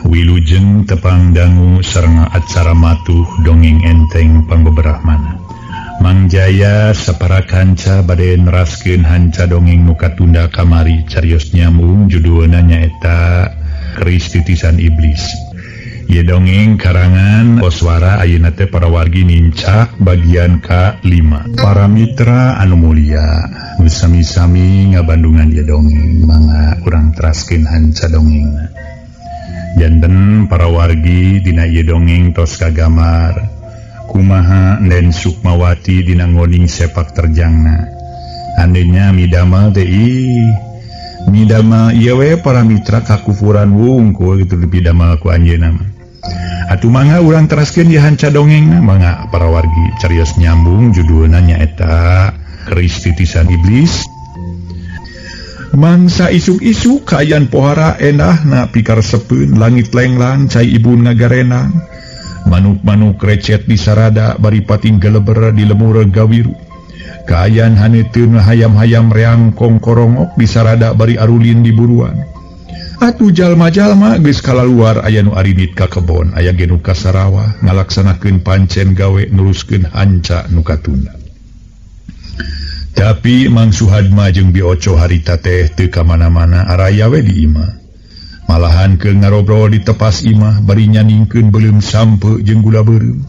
Wilujeng tepang dangu sareng acara matuh dongeng enteng pangbeberahmana. Mang Jaya sapara kanca bade neraskeun hanca dongeng nu katunda kamari carios nyambung judulna nyaeta Keris Titisan Iblis. Ieu dongeng karangan Koswara ayeuna teh para wargi nincak bagian ka-5. Para mitra anu mulia, nu sami-sami ngabandungan ieu dongeng mangga urang teraskeun hanca dongengna. Janten para wargi dina ieu dongeng tos kagambar kumaha Nden Sukmawati dina ngoning sepak terjangna. Andenya midamel teh ih midamel ieu we para mitra kakufuran wungkul gitu dipidamel ku anjeunna mah. Atuh mangga urang teraskeun ieu hanca dongengna mangga para wargi carios nyambung judulna nyaeta Keris Titisan Iblis. Mangsa isuk-isuk kaayaan pohara endahna pikaresepeun langit lenglang cai ibun ngagarenang. Manuk-manuk recet di sarada bari pating geleber di lemur gawiru. Kaayaan haneuteuneun hayam-hayam reang kongkorongok di sarada bari arulin di buruan. Atuh jalma-jalma geus kalaluar aya nu arinit ka kebon, aya ge nu ka sarawah ngalaksanakeun pancen gawe neruskeun hanca nu katunda. Tapi Mang Suhadma jeung Bi Oco harita teh teu ka mana-mana araya we di imah. Malahan ke ngarobrol di tepas imah bari nyaningkeun beuleum sampe jeung gula beureum.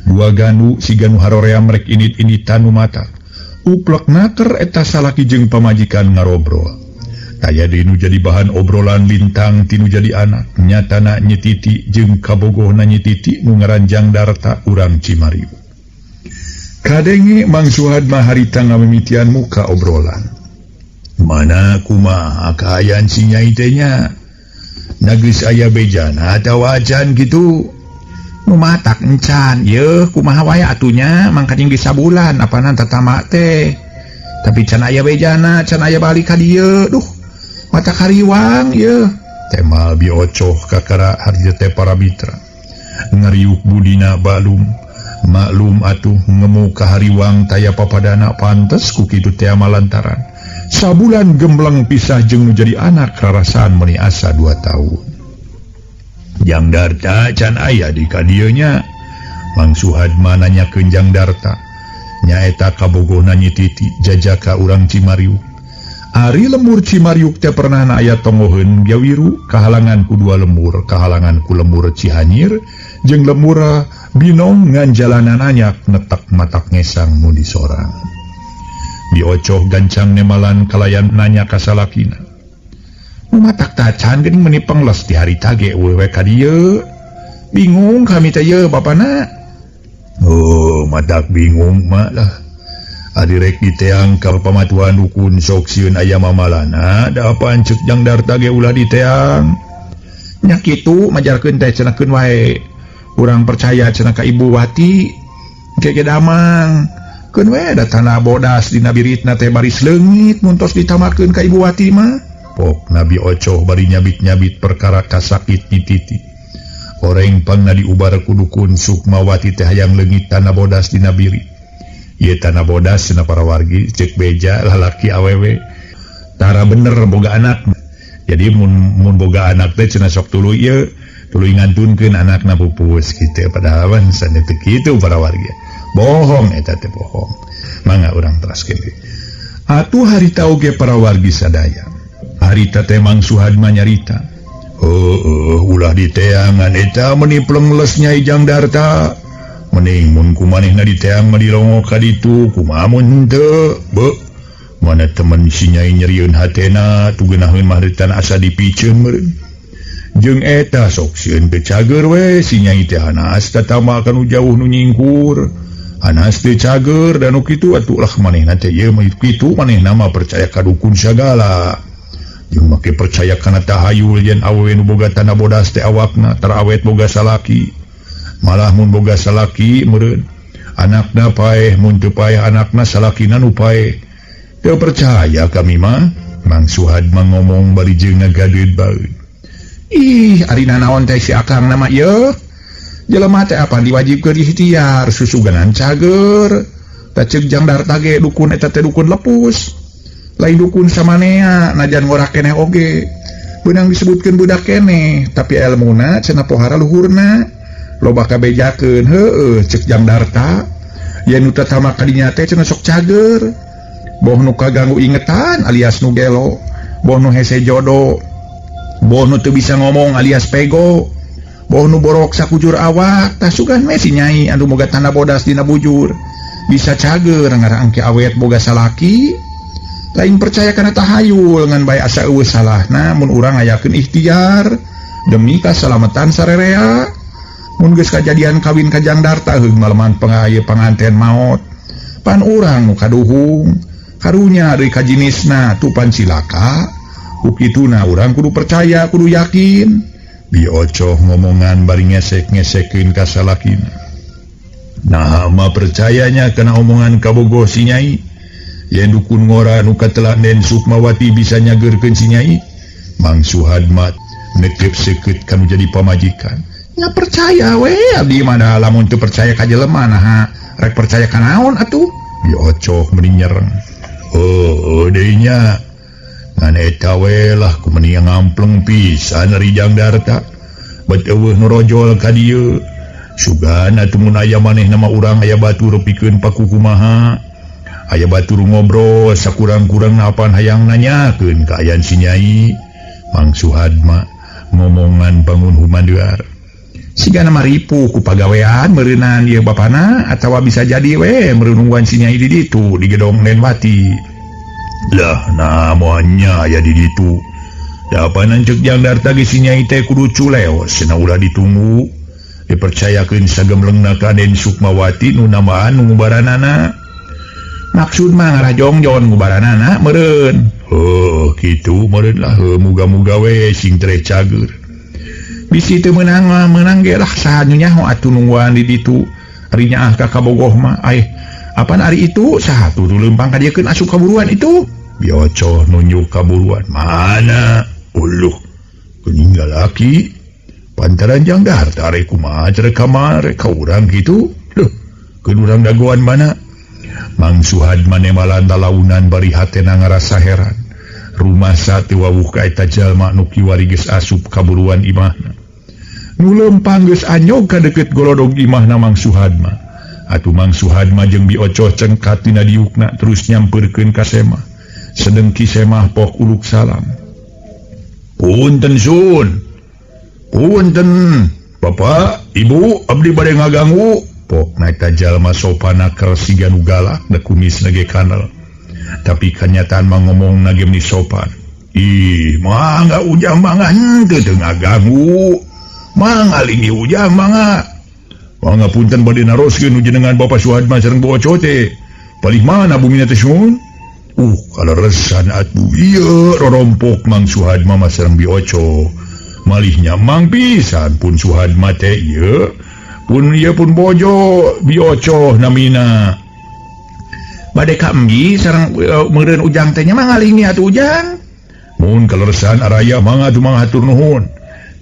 Dua ganu siga nu haroream rek init-initan nu mata. Uplek naker eta salaki jeung pamajikan ngarobrol. Taya deui nu jadi bahan obrolan lintang tinu jadi anak, nyatana Nyi Titi jeung kabogohna Nyi Titi nu ngaranjang Darta urang Cimariu. Kadenge Mang Suhadma harita ngamimitian muka obrolan. Mana kumaha kaayaan si nyai teh nya? Na geus aya bejana atawa acan kitu? Nu matak encan, yeuh kumaha wae atunya mangkaning geus sabulan apanan tatama teh. Tapi can aya bejana, can aya balik ka dieu. Duh, mata kariwang yeuh. Temal Bi Ocoh kakara harita teh para mitra. Ngariuk budina balum. Maklum atuh ngemu kahariwang taya papadana pantes ku kitu teh malantaran. Sabulan gembleng pisah jeung nu jadi anak rarasaan meuni asa 2 tahun. Jang Darta can aya di ka dieu nya. Mang Suhadma nanyakeun Jang Darta. Nyaeta kabogohna Nyi Titi jajaka urang Cimariuk. Ari lemur Cimariuk teh pernah na aya tongoheun Gawiru kahalangan ku dua lemur, kahalangan ku lemur Cihanyir jeung lemur Binong ngan jalanan anyak netek matak ngesang muni sorang. Bi Ocoh gancang nemalan kalayan nanya ka salakina. Matak tacan geuning meuni pengles di hari tage wewe ka dieu. Bingung kami teh yeuh bapana. Oh, matak bingung mah lah. Ari rek diteang ka pamatuhan dukun sok sieun aya mamalana, da apaan ceuk Jang Darta ge ulah diteang. Nya kitu majarkeun teh cenakeun wae. Urang percaya cenah ka Ibu Wati gege damang. Keun we da tanah bodas dina biritna teh baris leungit mun tos ditamakeun ka Ibu Wati mah. Pok Nabi Ocoh bari nyabit-nyabit perkara kasakit Nyi Titi. Oreng pangna diubar ku dukun Sukmawati teh hayang leungit tanah bodas dina birit. Ieu tanah bodas cenah para wargi ceuk beja lalaki awewe. Tara bener boga anak. Jadi mun boga anak teh cenah sok tuluy ieu tuluy ngantunkeun anakna pupus kitu padahal mah sanes teu kitu para wargi. Bohong eta teh bohong. Mangga urang teraskeun deui. Atuh harita oge para wargi sadaya. Harita teh Mang Suhadma nyarita. Heueuh ulah diteangan eta meuni plengles Nyai Jang Darta. Mending mun ku manehna diteang mah dilongo ka ditu kumaha mun henteu. Beuh mana temen si Nyai nyerieun hatena tu geunaheun mah harita asa dipiceun meureun. Jeung eta sok sieun teu cager we si Nyai teh hanas tatama kana jauh nu nyingkur. Hanas teu cager da nu kitu atuh lah manehna teh ieu mah kitu manehna mah percaya ka dukun sagala. Jeung make percaya kana tahayul yen awewe nu boga tanah bodas teh awakna tara awet boga salaki. Malah mun boga salaki meureun anakna paeh mun teu paeh anakna salakina nu paeh. Teu percaya kami mah. Mang Suhadma ngomong bari jeung ngagadeud baeud. Ih, ari nanaon teh si akang nama ieu? Jelema teh apa diwajibkeun ikhtiar susuganan cager. Ta ceuk Jang Darta ge dukun eta teh dukun lepus. Lain dukun samanea najan ngora keneh oge. Beunang disebutkeun budak keneh, tapi elmuna cenah pohara luhurna. Loba kabejakeun, heueuh ceuk Jang Darta. Yen nu tatama ka dinya teh cenah sok cager. Boh nu kaganggu ingetan alias nu gelo, boh nu hese jodo, boh nu teu bisa ngomong alias pego, boh nu borok sakujur awak, tah sugan we si Nyai anu boga tanda bodas dina bujur. Bisa cager ngarah engke awet boga salaki. Lain percaya kana tahayul ngan bae asa eueuh salahna mun urang ngayakeun ikhtiar demi kasalamatan sarerea. Mun geus kajadian kawin ka Jang Darta heung maleman pangaye panganten maot. Pan urang nu kaduhung, karunya deui ka jinisna tupan cilaka. Ku kituna urang kudu percaya, kudu yakin. Bi Ocoh ngomongan bari ngesek-ngesekeun ka salakina. Nah mah percayanya kana omongan kabogoh si Nyai. Yen dukun ngora nu katelah Den Sukmawati bisa nyageurkeun si Nyai. Mang Suhadma nekep seukeut kanu jadi pamajikan. Nya percaya we abdi mah da lamun teu percaya ka jelema naha rek percaya ka naon atuh. Bi Ocoh meni nyereng. Oh, deui nya. Ngan eta we lah ku meni ngampleng pisan ari Jang Darta. Bet eueuh nu rojol ka dieu. Sugan atuh mun aya manehna mah urang aya batur pikeun pakukumaha. Aya batur ngobrol sakurang-kurangna apan hayang nanyakeun kaayaan si Nyai. Mang Suhadma ngomongan bangun humandear. Sigana maripuh ku pagawean meureunan ieu bapana atawa bisa jadi we meureunan si Nyai di ditu di gedong Nenwati. Lah nah moalnya aya di ditu. Da apanan ceuk Jang Darta ge si Nyai teh kudu culeos cenah ulah ditunggu. Dipercayakeun sagemlengna ka Den Sukmawati nu namaan nu ngubaranana. Maksud mah ngarah jongjon ngubaranana meureun. Heuh kitu meureun lah heuh muga-muga we sing tereh cager. Bisi teu meunang mah meunang ge lah saha nu nyaho atuh nungguan di ditu. Ari nyaah ka kabogoh mah aih apan ari itu saha tuh leumpang ka dieu keun asup kaburuan itu. Bi Ocoh nunjuk kaburuan. Mana? Uluh geuning lalaki. Pantaran Jang Darta rek kumaha rek kamar rek ka urang kitu. Duh, keun urang dagoan mana? Mang Suhadma nemalan lalaunan bari hatena ngarasa heran. Rumasa teu wawuh ka eta jalma nu kiwari geus asup kaburuan imahna. Nu leumpang geus anyog ka deukeut golodog imahna Mang Suhadma. Atuh Mang Suhadma jeung Bi Ocoh cengkat dina diukna terus nyampeurkeun ka semah. Sedeng Ki Semah pok uluk salam. Punten sun. Punten, Bapak, Ibu, abdi bade ngaganggu. Pok na eta jalma sopana keur siga nu galak da kumisna ge kanal. Tapi kanyataan mah ngomongna ge meni sopan. Ih, mangga ujang mangga henteu teu ngaganggu. Mangga linggih ujang mangga. Mangga punten bade naroskeun nu jenengan Bapak Suhadma sareng Bu Oco teh. Palih mana bumina teh sun? Kaleresan atuh ieu rorompok Mang Suhadma mah sareng Bi Oco. Malihnya mang pisan pun Suhadma teh ieu. Pun ieu pun bojo Bi Oco namina. Bade ka embi sareng meureun ujang teh nya mah ngalingi atuh ujang. Mun kaleresan araya mangga atuh mangga hatur nuhun.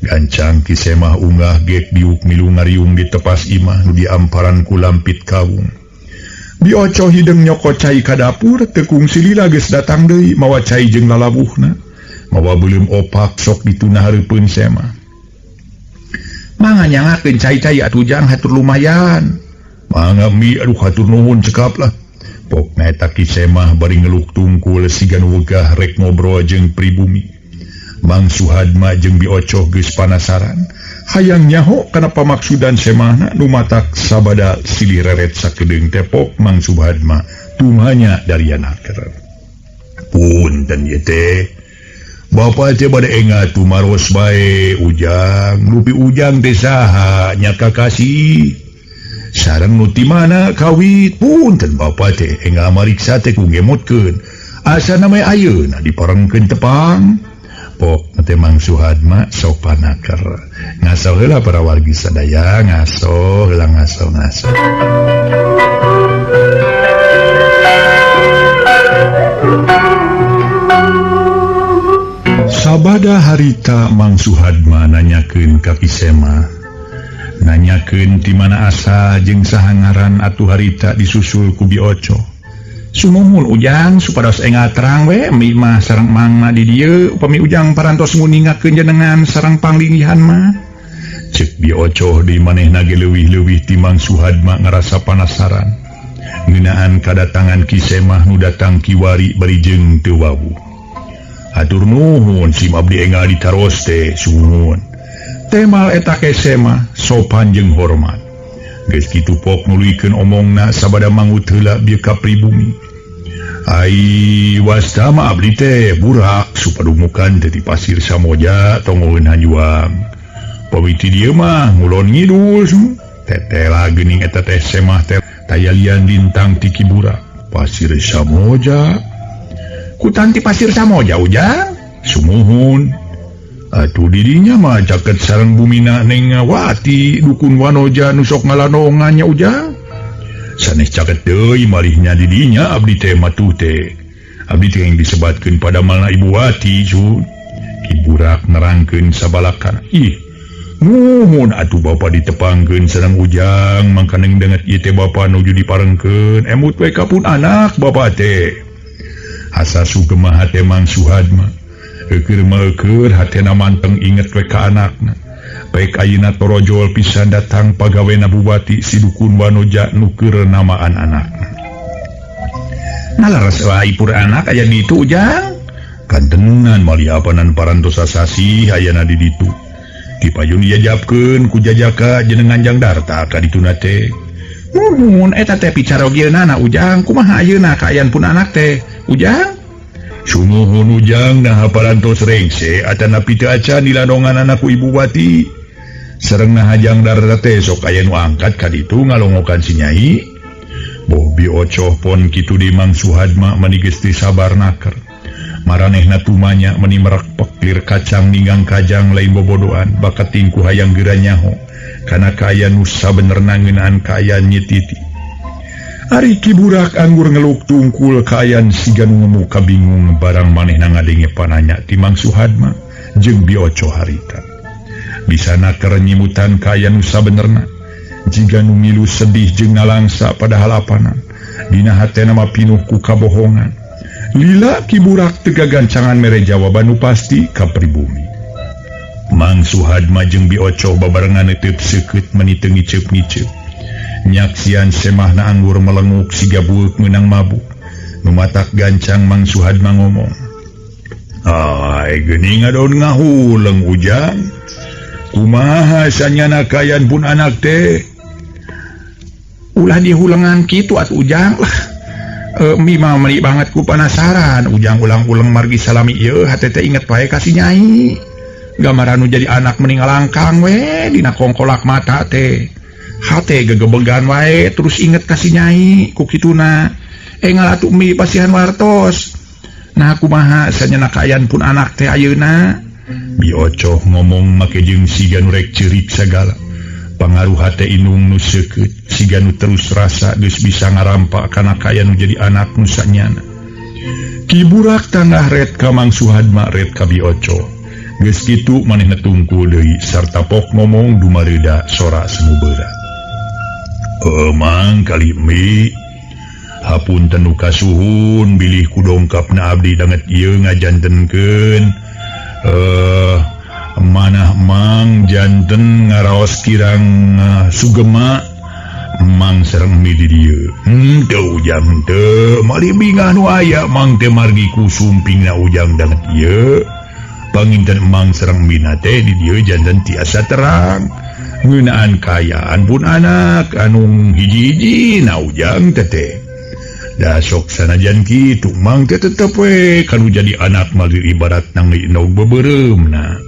Gancang Ki Semah unggah gek diuk milu ngariung di tepas imah nu diamparan ku lampit kawung. Bi Oco hideung nyokot cai ka dapur tekung silila geus datang deui mawa cai jeung lalabuhna. Mawa beuleum opak sok dituna hareupeun Semah. Mangga nyangakeun cai-cai atuh jang hatur lumayan. Mangga mi aduh hatur nuhun cekap lah. Pokna eta Ki Semah bari ngeluk tungkul siga nu wegah rek ngobrol jeung pribumi. Mang Suhadma jeung Bi Ocoh geus panasaran. Hayang nyaho kana pamaksudan Semahna nu matak sabada silih reret sakedeung tepok Mang Suhadma tumanya dari anaker. Punten ieu teh. Bapak teh bade engat tumaros bae ujang, lupi ujang teh saha nya kakasih. Sareng nu ti mana kawit punten bapak teh enggal mariksa teh ku ngemotkeun. Asana mah ayeuna diparengkeun tepang. Pok teh Mang Suhadma sopanaker. Ngaso heula para wargi sadaya, ngaso heula ngaso ngaso. Sabada harita Mang Suhadma nanyakeun ka Ki Semah. Nanyakeun ti mana asa jeung saha ngaran atuh harita disusul ku Bi Oco. Sumuhun Ujang supados engal terang we mi mah sareng mangna di dieu upami Ujang parantos nguningakeun jenengan sareng panglingihan mah. Cek Bi Ocoh di manehna ge leuwih-leuwih ti Mang Suhadma ngarasa panasaran. Ngeunaan kadatangan Ki Semah nu datang kiwari bari jeung teu wawuh. Hatur nuhun sim abdi engal ditaros teh sumuhun. Temal eta Ki Semah sopan jeung hormat. Geus kitu pok nuluykeun omongna sabada mangut heula bieu ka pribumi. Ai wasta mah abdi teh burak supadumukan teh di Pasir Samoja tongoheun hanjuang. Pamiti dieu mah ngulon ngidul tetela geuning eta teh Semah teh tayalian lintang ti Ki Burak. Pasir Samoja. Kutanti Pasir Samoja Ujang? Sumuhun. Atuh didinya mah caket sareng bumina Neng Wati dukun Wanoja nu sok ngalanongan nya Ujang. Sanes caket deui malihnya didinya abdi teh matuh teh. Abdi teh yang disebatkeun pada malna Ibu Wati cu. Ki Burak nerangkeun sabalakan. Ih, nuhun atuh bapa ditepangkeun sareng Ujang mangkaneng denget ieu teh bapa nuju diparengkeun emut we ka pun anak bapa teh. Asa sugema hate Mang Suhadma. Eukeur mah eukeur hatena manteng inget we ka anakna. Baik ayeuna torojol pisan datang pagawena Bupati si dukun Wanoja nu keur namaan anakna. Nalaras wae pur anak aya di ditu Ujang. Kantenan maliapanan parantos sasih ayana di ditu. Dipayun dijajabkeun ku jajaka jenengan Jang Darta ka dituna teh. Muhun eta teh picarogieunana Ujang kumaha ayeuna kaayaan pun anak teh Ujang? Sumuhun Ujang nah parantos rengse atanapi teu acan dilanongan anakku Ibu Wati. Sareng nah Jang Darta teh sok aya nu angkat ka ditu ngalongokan si Nyai. Boh Bi Ocoh pon kitu di Mang Suhadma mani geus teu sabar naker. Maranehna tumanya meni merak peklir kacang ninggang kajang lain bobodoan bakat tingku hayang geura nyaho kana kaayaan nu sabenerna ngeunaan kaayaan Nyi Titi. Ari Ki Burak anggur ngeluk tungkul kaayaan siga nu ngemu kabingung barang manehna ngadenge pananya ti Mang Suhadma jeung Bi Ocoh harita. Bisa naker nyimutan kaayaan nu sabenerna jiga nu milu sedih jeung nalangsa padahal apana dina hatena mah pinuh ku kabohongan. Lila Ki Burak teu gagancangan mere jawaban nu pasti ka pribumi. Mang Suhadma jeung Bi Ocoh babarengan neuteut seukeut meni teu ngiceup-ngiceup. Nyaksian semahna anggur melenguk siga bueuk meunang mabuk. Nu matak gancang Mang Suhadma ngomong. Ai geuning ngadon ngahuleng Ujang. Kumaha sanyana kaayaan pun anak teh? Ulah dihulengan kitu atuh Ujang lah. Mi mah meuni banget ku panasaran. Ujang ulang-ulang margi salami ieu hate teh inget wae ka si Nyai. Gambaran nu jadi anak meni ngalangkang we dina kongkolak mata teh. Hate gegebegan wae terus inget ka si Nyai ku kituna. Engal atuh mi pasihan wartos. Nah kumaha sanyana kaayaan pun anak teh ayeuna? Bi Ocoh ngomong make jeung siga nu rek ceurik sagala. Pangaruh hate indung nu seukeut siga nu terus rasa geus bisa ngarampa kana kaayaan nu jadi anak nu sanyana. Ki Burak tangah ret ka Mang Suhadma ret ka Bi Ocoh. Geus kitu manehna tungkul deui sarta pok ngomong dumareuda sora sumubeurat. Emang kali mi hapunten nu kasuhun bilih ku dongkapna abdi danget ieu ngajantenkeun manah Mang janten ngaraos kirang sugema Mang sareng mi di dieu. Henteu Ujang henteu malih bingah nu aya Mang teh margi ku sumpingna Ujang danget ieu. Panginten Mang sareng mina teh di dieu janten tiasa terang ngeunaan kaayaan pun anak anu hiji-hiji na Ujang teh teh. Da sok sanajan kitu Mang teh tetep we kanu jadi anak malir ibarat nang indog beubeuremna.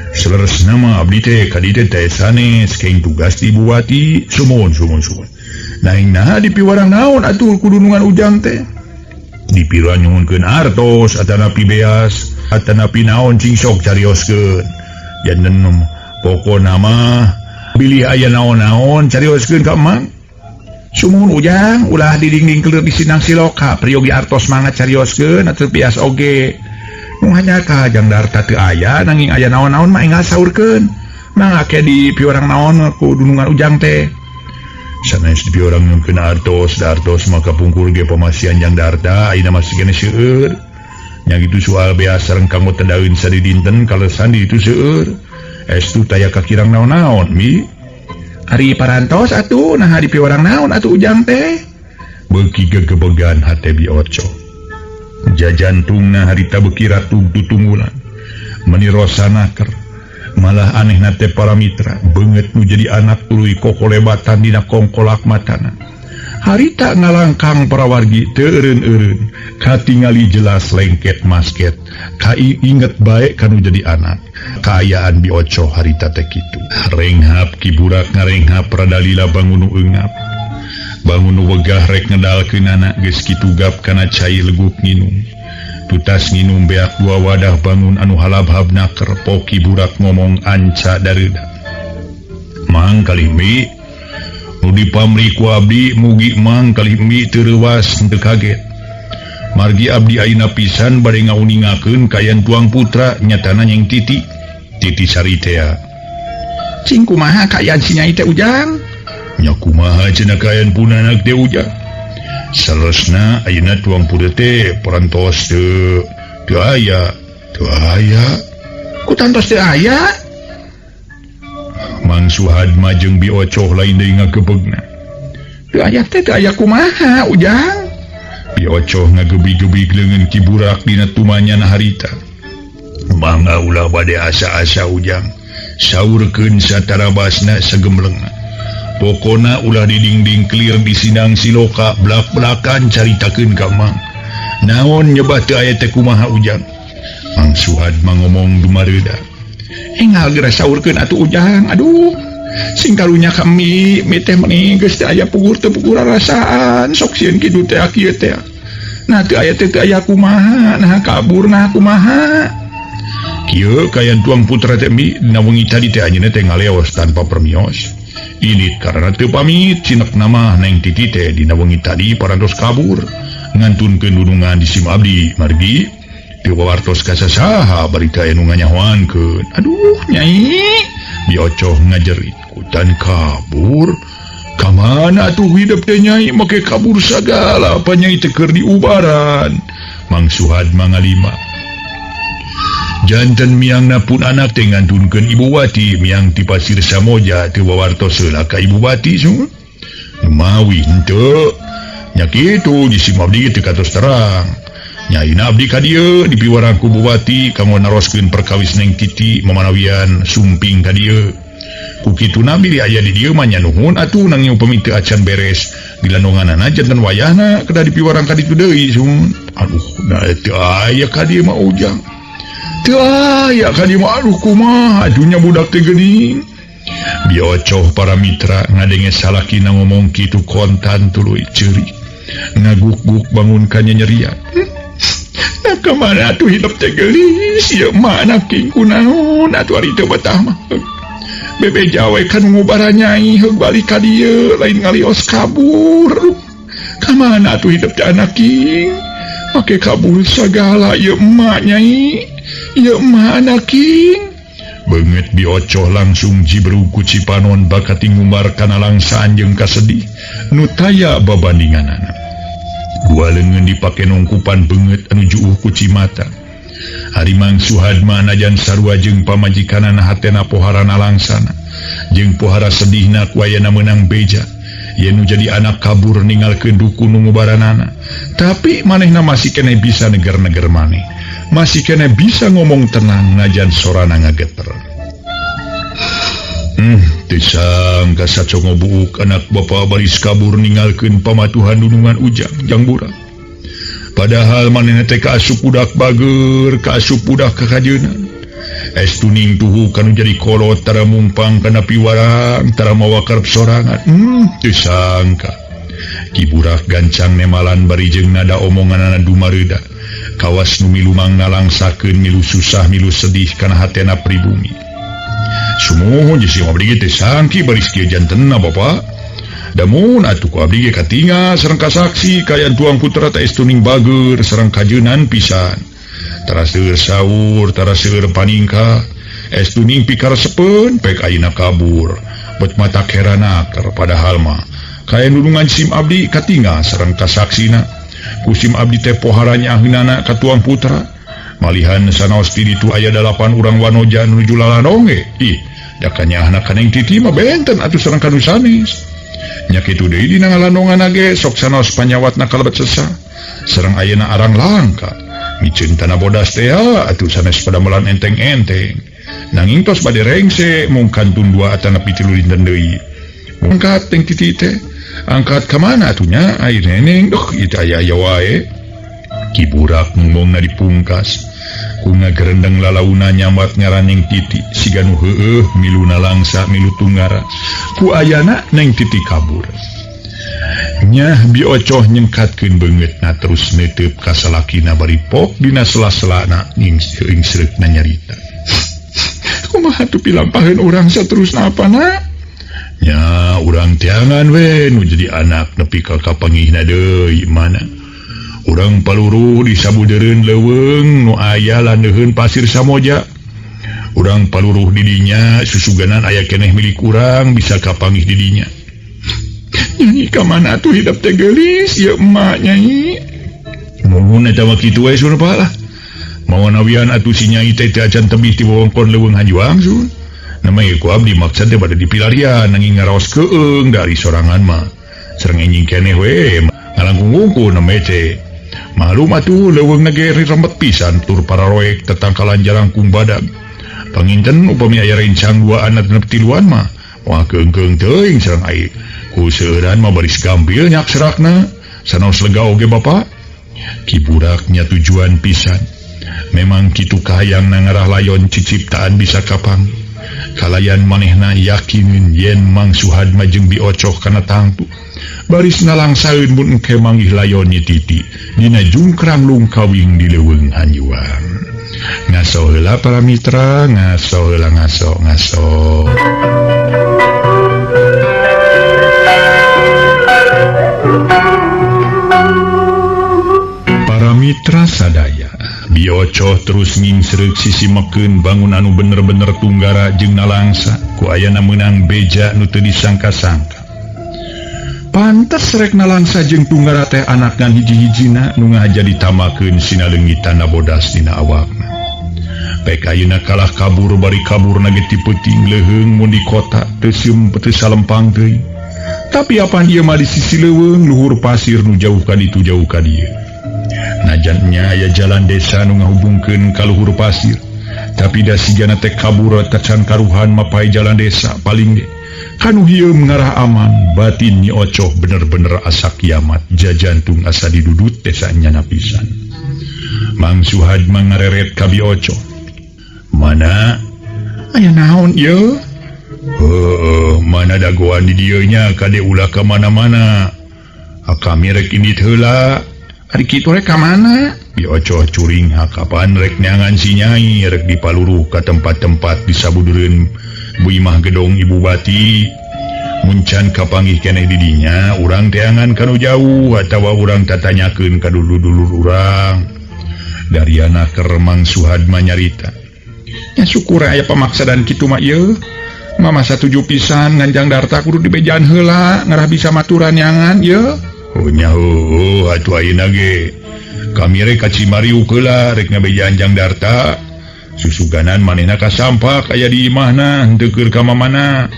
Seleresna mah abdi teh ka dieu teh sanes keng tugas di Ibu Wati sumuhun sumuhun sumuhun. Naing naha dipiwarang naon atuh kudunungan Ujang teh? Dipira nyuhunkeun artos atanapi beas atanapi naon cing sok carioskeun. Janten pokona mah bilih aya naon-naon carioskeun ka Mang. Sumuhun Ujang ulah didingding keleur di sinang siloka priyogi artos mangga carioskeun atuh bias oge. Nu hanya ka Jang Darta teu aya nanging aya naon-naon mah enggal saurkeun. Mangga ke di piwarang naon ku dunungan Ujang teh. Sanes di orang nyungkeun artos, dartos maka pungkur ge pamasian jang darta ayeuna masih keneh seueur. Nya kitu soal beas sareng kanggo tedaeun sadidinten kalesan di ditu seueur. Estu taya kakirang naon-naon mi. Ari parantos atuh naha di piwarang naon atuh Ujang teh. Beuki gegebegan hate Bi Oco. Jajantungna harita beuki ratug tutunggulan. Meni rosa naker. Malah aneh nate para mitra beungeut nu jadi anak tuluy kokolebatan dina kongkolak matana. Harita ngalangkang para wargi teu eureun-eureun, katingali jelas lengket masket, kai inget bae kanu jadi anak. Kaayaan Bi Oco harita teh kitu. Renghap Ki Burak ngarenghap radalila bangun nu eungap. Bangun nu wegah rek ngedalkeunana geus kitu gap kana cai leguk nginum. Tutas nginum beak dua wadah bangun anu halabhab naker poki Burak ngomong anca dareuda. Mang kalimi nu dipamri ku abdi mugi mang kalimi teu reuwas teu kaget. Margi abdi ayeuna pisan bade ngauningakeun kayan tuang putra nyatana nyeng Titi. Titi Sari tea. Cing kumaha kaayaan si Nyai teh Ujang? Nya kumaha cenah kaayaan punanak teh Ujang? Salesna ayeuna tuang putra teh parantos teu teu aya, teu aya. Ku tantos teu aya? Mang Suhad mah jeung Bi Ocoh lain deui ngagebegna. Teu aya teh teu aya kumaha Ujang? Bi Ocoh ngagebi-gebig leungeun Ki Burak dina tumanyana harita. Mangga ulah bade asa-asa Ujang. Saurkeun satarabasna sagemlengna. Pokona ulah didingding clear di Sindang Siloka blak-blakan caritakeun ka Mang. Naon nyebah teu aya teh kumaha Ujang? Mang Suhad mah ngomong dumareuda. Engal geura saurkeun atuh Ujang. Aduh, sing karunya ka mi, mi teh meuni geus teu aya pugur teu pugur rarasaan, sok sieun kitu teh kieu teh. Nah teu aya teh teu aya kumaha, nah kabur nah kumaha. Kieu kayan tuang putra teh mi dina wengi tadi teh anjeunna teh ngaleos tanpa permios. Ini karena teu pamit cinek nama Neng Titi teh dina wengi tadi parantos kabur ngantunkeun dunungan di sim abdi margi teu wawartos ka sasaha bari teh anu nganyahoankeun. Aduh Nyai, Bi Ocoh ngajerit kutan kabur ka mana atuh hidup teh Nyai make kabur sagala apa Nyai teh keur diubaran. Mang Suhad mangalima. Janten miangna pun anak teh ngantunkeun Ibu Wati miang ti Pasir Samoja teu wawartos heula ka Ibu Wati sung. Mawi henteu. Nya kitu di sim abdi teu katos terang. Nyaina abdi ka dieu dipiwarang ku Bupati kanggo naroskeun perkawis Neng Titi mamanawian sumping ka dieu. Ku kituna bilih aya di dieu mah nya nuhun atuh nanging upami teu acan beres dilandonganana janten wayahna kedah dipiwarang ka ditu deui sung. Aduh, da teu aya ka dieu mah Ujang. Teu aya ka dieu mah aduh kumaha atuh nya budak teh geuning. Bi Ocoh para mitra ngadenge salakina ngomong kitu kontan tuluy ceurik. Ngaguk-guk bangun ka nyerian. Nah kamana atuh hidup teh geulis ieu mah anak king kunaon atuh ari teu betah mah. Bebe jawe kan ngubara Nyai heug balik ka dieu lain ngalios kabur. Kamana atuh hidup teh anak king? Make kabur sagala ieu emak Nyai. Ieu emak anak king. Beungeut Bi Ocoh langsung jibru ku Cipanon bakati ngumbar kana langsaan jeung kasedih nu taya babandinganana. Dua leungeun dipake nungkupan beungeut anu juuh ku cimata. Ari Mang Suhad mah najan sarua jeung pamajikanana hatena pohara nalangsana jeung pohara sedihna ku ayana meunang beja. Yen nu jadi anak kabur ninggalkeun dukun nu ngubaranana. Tapi manehna masih keneh bisa neger-neger maneh. Masih keneh bisa ngomong tenang najan sorana ngageter. Teu sangka sacongo buuk anak bapa baris kabur ninggalkeun pamatuhan dunungan Ujang jang Burak. Padahal manehna teh kaasup budak bager, kaasup budak kakajeunan. Estuning tuhu kanu jadi kolot tara mungpang kana piwarang, tara mawa karep sorangan. Teu sangka. Ki Burak gancang nemalan bari jeung nada omonganana dumareuda. Kawas nu milu mangnalangsakeun milu susah milu sedih kana hatena pribumi. Sumuhun jeung si abdi ge teh sangki baris kieu jantenna bapa. Damun atuh ku abdi ge katingal sareng kasaksi kayan tuang putra teh estuning bager sareng kajeunan pisan. Tara seueur saur, tara seueur paningka, estuning pikaresepeun pek ayeuna kabur. Bet mata kerana padahal mah Kaya nulungan sim abdi katingal sareng kasaksina. Ku sim abdi teh pohara nyaheunana ka tuang putra. Malihan sanaos ti ditu aya 8 urang wanoja nuju lalandong ge. Ih, da kanyaahna ka Neng Titi mah benten atuh sareng kanu sanes. Nya kitu deui dina ngalandonganna ge sok sanaos panyawatna kalebet sesah. Sareng ayeuna arang langka. Miceun tanah bodas teh atuh sanes padamelan enteng-enteng. Nanging tos bade rengse mung kantun 2 atanapi 3 dinten deui. Angkat Neng Titi teh. Angkat ka mana atuh nya ai neneng duh ieu teh aya-aya wae. Ki Burak ngomongna dipungkas. Ku ngagerendeng lalauna nyambat ngaran Neng Titi siga nu heueuh milu nalangsa milu tunggara. Ku ayana Neng Titi kabur. Nyah Bi Ocoh nyengkatkeun beungeutna terus neuteup ka salakina bari pok dina sela-selana ningsreukna nyarita. Kumaha tuh pilampaheun urang saterusna apana? Nya urang teangan we nu jadi anak nepi ka kapanggihna deui mana. Urang paluruh di sabudeureun leuweung nu aya landeuheun pasir samoja. Urang paluruh di dinya susuganan aya keneh milik urang bisa kapanggih di dinya. Nyanyi ka mana atuh hidep teh geulis ieu emak nyai. Muhun eta mah kitu we sun lah. Mawanawian atuh si nyai teh teu acan tebih ti wewengkon leuweung hanjuang sun. Nama ieu ku abdi maksad teh bade dipilarian nanging ngaraos keung dari sorangan mah. Sareng enjing keneh we ngalangkung-wungkul namanya teh. Malum atuh leuweungna ge rembet pisan tur pararoek tetangkalan jalangkung badag. Panginten upami aya rencang 2 anak genep tiluan mah wah keung-keung teuing sareng ai. Ku seueuran mah baris gampil nyak serakna. Sanaos lega oge bapa. Ki Buraknya tujuan pisan. Memang kitu kahayang na ngarah layon ciciptaan bisa kapang. Kalayan manehna yakinin yen Mang Suhad mah jeung Bi Ocoh kana tangtu. Baris nalangsaeun mun engke manggih layon Nyi Titi dina jungkrang lungkawing di leuweung hanjuang. Ngaso heula para mitra, ngaso heula ngaso ngaso. Para mitra sadaya, Bi Ocoh terus ngingsreuk sisi mekeun bangun anu bener-bener tunggara jeung nalangsa ku ayana meunang beja nu teu disangka-sangka. Pantes rek nalangsa jeung tunggara teh anak ngan hiji-hijina nu ngahaja ditamakeun sina leungit tanda bodas dina awakna. Pek ayeuna kalah kabur bari kabur na ge ti peuting leuheung mun di kota teu sieum teu salempang teuing. Tapi apan ieu mah di sisi leuweung luhur pasir nu jauh ka ditu jauh ka dieu. Najan nya aya jalan desa nu ngahubungkeun ka luhur pasir, tapi da sigana teh kabur tacan karuhan mapai jalan desa paling ge. Kanu hieum ngarah aman, batin Nyi Ocoh bener-bener asa kiamat, jajantung asa didudut teh sanyana pisan. Mang Suhad mah ngareret ka Bi Ocoh. Mana? Aya naon ieu? Heueuh, mana dagoan di dieu nya kade ulah ka mana-mana. Kami rek indit heula. Ari kitu rek ka mana? Bi Ocoh curing hakapan rek neangan si nyai rek dipaluruh ka tempat-tempat di sabudureun Buimah gedong Ibu Bati. Muncan kapanggih keneh di dinya urang teangan kanu jauh atawa urang tatanyakeun ka dulur-dulur urang. Dariana keur Mang Suhad mah nyarita. Nya syukur aya pamaksadan kitu mah ieu. Mama satuju pisan nganjang darta kudu dibejaan heula ngarah bisa maturan neangan ieu. Oh nya heueuh atuh ayeuna ge. Kami rek ka Cimariuk heula rek ngabejaan jang darta. Susuganan manehna kasampak aya di imahna henteu keur ka mamana.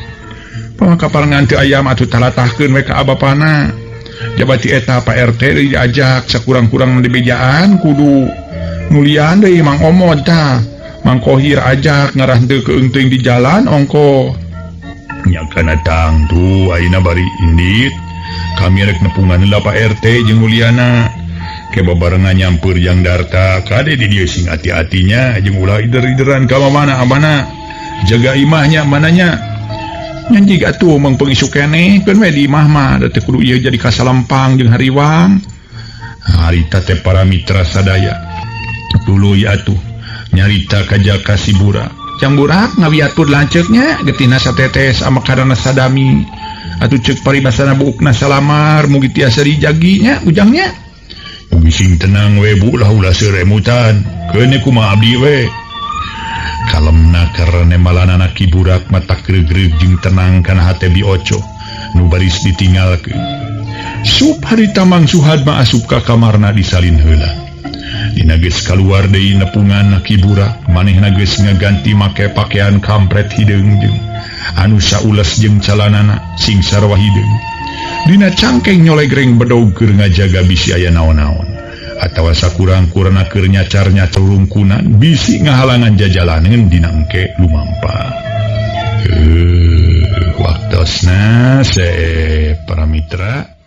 Pamakaparengan teu ayam atuh talatahkeun we ka abapana. Jabati eta Pak RT diajak sakurang-kurang dibejaan kudu nulian deui Mang Omod tah. Mang Kohir ajak ngarah henteu keung teuing di jalan ongko. Nya kana tangtu ayeuna bari indit. Kami rek nepungan heula Pak RT jeung Mulyana. Ke babarengan nyampeur jang darta kade di dieu sing ati-atinya jeung ulah ider-ideran ka mamana amana. Jaga imahnya mananya. Nyanjig atuh meng pengisu keneh keun we di imah mah da teu kudu ieu jadi kasalempang jeung hariwang. Harita teh para mitra sadaya. Tuluy atuh nyarita ka jaka si Burak. Jang Burak ngawiatur lanceuknya getina satetes ama karana sadami. Atuh ceuk paribasana buukna salamar mugi tiasa dijaginya ujangnya. Mugi sing tenang we bu lah ulah seuremutan. Keun kumaha abdi we. Kalemna karena malanana Ki Burak mata gregreg jeung tenang kana hate Bi Ocoh. Nu baris ditinggalkeun. Sup harita Mang Suhad mah asup ka kamarna disalin heula. Dina geus kaluar deui nepungan Ki Burak, manehna geus ngaganti make pakaian kampret hideung jeung anu saules jeung calanana sing sarwa hideung. Dina cangkeng nyolegreng bedog keur ngajaga bisi aya naon-naon. Atawa sakurang-kurangna keur nyacar-nyacar rungkunan bisi ngahalangan jajalaneun dina engke lumampa. Waktosna para mitra.